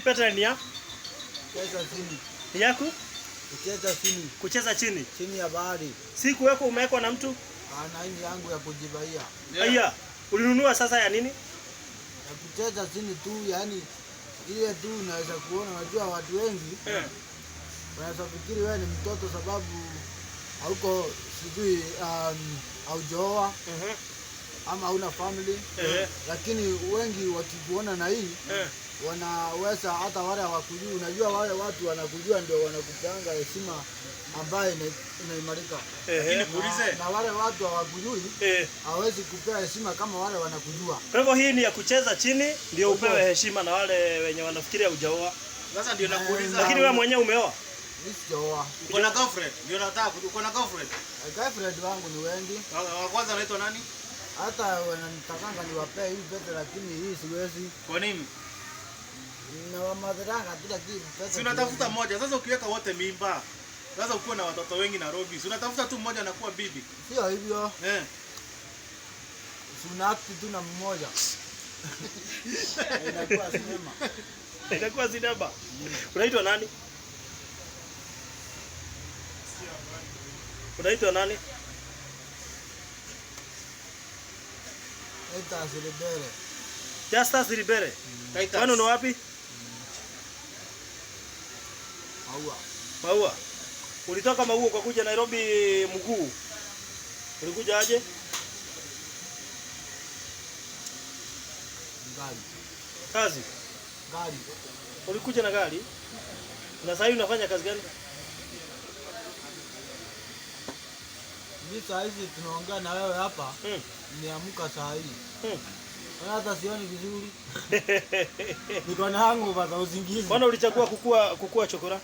Pete ni ya Kucheza chini. ni yaku Kucheza chini. Kucheza chini. Chini ya bahari. Si kuwekwa, umewekwa na mtu? Ana hii yangu ya kujibaia. Aya, ulinunua sasa ya nini? Ya kucheza chini tu, yani ile tu unaweza kuona. Unajua watu wengi wanaweza fikiri wewe ni mtoto sababu hauko sijui haujaoa ama hauna family, lakini wengi wakikuona na hii wanaweza hata wale hawakujui. Unajua wale watu wanakujua ndio wanakupeanga heshima ambayo inaimarika. Lakini Na, na wale watu hawakujui hawezi kupea heshima kama wale wanakujua. Kwa hivyo hii ni ya kucheza chini ndio upewe heshima na wale wenye wanafikiria hujaoa. Sasa ndio nakuuliza. Lakini wewe mwenyewe umeoa? Mimi sijaoa. Uko na girlfriend? Ndio nataka uko na girlfriend? Girlfriend wangu ni wengi. Wa kwanza anaitwa nani? Hata wananitakanga niwapee hii pete, lakini hii siwezi. Kwa nini? Na wamadharanga tu, lakini pete. Si unatafuta moja. Sasa ukiweka wote mimba. Sasa ukiwa na watoto wengi Nairobi, si unatafuta tu mmoja anakuwa bibi. Sio hivyo. Si una-act tu na mmoja. Inakuwa sinema. Itakuwa sinema. Unaitwa nani? Unaitwa nani? Titus Libere. Justus Libere. Titus. Kwani ni wapi? Maua. Maua. Ulitoka Maua kwa kuja Nairobi mguu. Ulikuja aje? Gari. Kazi. Gari. Ulikuja na gari? Na sasa hivi unafanya kazi gani? Mimi saa hizi tunaongea na wewe hapa, niamka saa hii. Hata sioni vizuri. Niko na hangover za usingizi. Mbona ulichagua kukua chokora?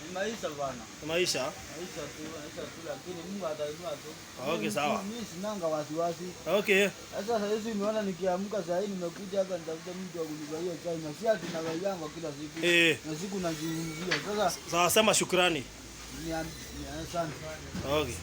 Ni maisha bwana. Maisha. Maisha tu, maisha tu, lakini Mungu atainua tu. Okay, sawa. Mimi sinanga wasiwasi. Okay. Sasa saa hizi umeona nikiamka saa hii nimekuja hapa nitafuta mtu wa kunibaia chai na si ati nabaianga kila siku. Na siku nazungumzia. Sasa Sawa, sema shukrani. ni asante. Okay.